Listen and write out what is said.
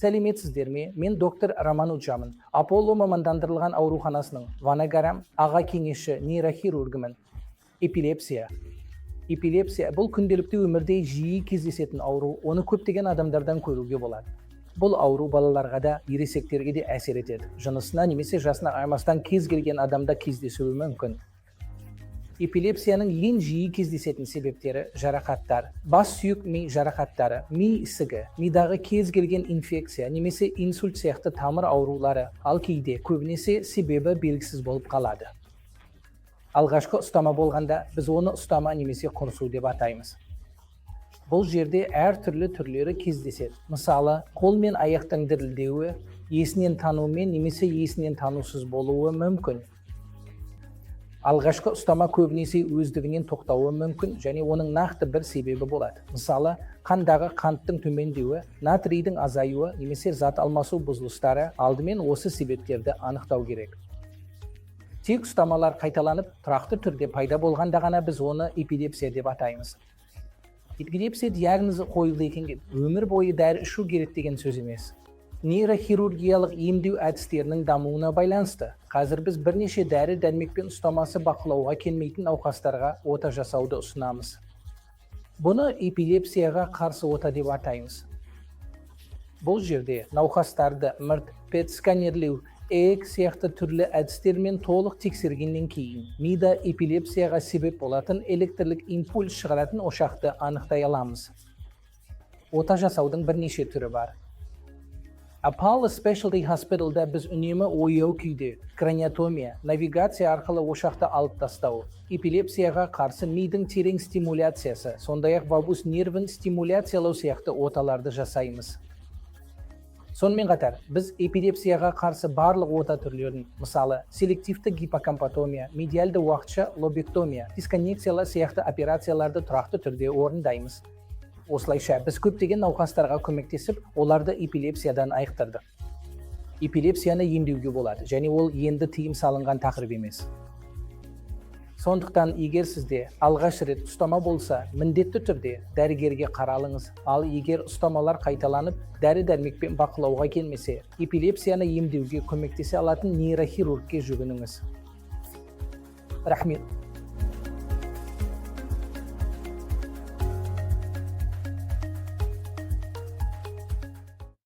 Сәлеметсіздер ме? Мен доктор Рамануджамын. Аполло мамандандырылған ауруханасының Ванагарам аға кеңесші нейрохирургімін. Эпилепсия. Эпилепсия – бұл күнделікті өмірде жиі кездесетін ауру, оны көптеген адамдардан көруге болады. Бұл ауру балаларға да, ересектерге де әсер етеді. Жынысына немесе жасына қарамастан, кез келген адамда кездесуі мүмкін. Эпилепсияның ең жиі кездесетін себептері – жарақаттар, бас сүйек ми жарақаттары, ми ісігі, мидағы кез келген инфекция немесе инсульт сияқты тамыр аурулары, ал кейде, көбінесе, себебі белгісіз болып қалады. Алғашқы ұстама болғанда, біз оны ұстама немесе құрысу деп атаймыз. Бұл жерде әртүрлі түрлері кездеседі. Мысалы, қол мен аяқтың дірілдеуі, есінен танумен немесе есінен танусыз болуы мүмкін. Алғашқы ұстама көбінесе өздігінен тоқтауы мүмкін және оның нақты бір себебі болады. Мысалы, қандағы қанттың төмендеуі, натрийдің азаюы немесе зат алмасу бұзылыстары. Алдымен осы себептерді анықтау керек. Тек ұстамалар қайталанып, тұрақты түрде пайда болғанда ғана біз оны эпилепсия деп атаймыз. Эпилепсия диагнозы қойылды екен, өмір бойы дәрі ішу керек деген сөз емес. Нейрохирургиялық емдеу әдістерінің дамуына байланысты қазір біз бірнеше дәрі дәрмекпен ұстамасы бақылауға келмейтін науқастарға ота жасауды ұсынамыз. Бұны эпилепсияға қарсы ота деп атаймыз. Бұл жерде науқастарды МРТ, ПЕТ сканерлеу, ЭЭГ сияқты түрлі әдістермен толық тексергеннен кейін мида эпилепсияға себеп болатын электрлік импульс шығаратын ошақты анықтай аламыз. Ота жасаудың бірнеше түрі бар. Apollo Specialty Hospitalда біз үнемі ояу күйде краниотомия, навигация арқылы ошақты алып тастау, эпилепсияға қарсы мидың терең стимуляциясы, сондай-ақ вагус нервін стимуляциялау сияқты оталарды жасаймыз. Сонымен қатар, біз эпилепсияға қарсы барлық ота түрлерін, мысалы, селективті гиппокампотомия, медиалды уақытша лобектомия, дисконнекциялар сияқты операцияларды тұрақты түрде орындаймыз. Осылайша, біз көптеген науқастарға көмектесіп, оларды эпилепсиядан айықтырдық. Эпилепсияны емдеуге болады және ол енді тыйым салынған тақырып емес. Сондықтан егер сізде алғаш рет ұстама болса, міндетті түрде дәрігерге қаралыңыз. Ал егер ұстамалар қайталанып, дәрі дәрмекпен бақылауға келмесе, эпилепсияны емдеуге көмектесе алатын нейрохирургке жүгініңіз. Рахмет.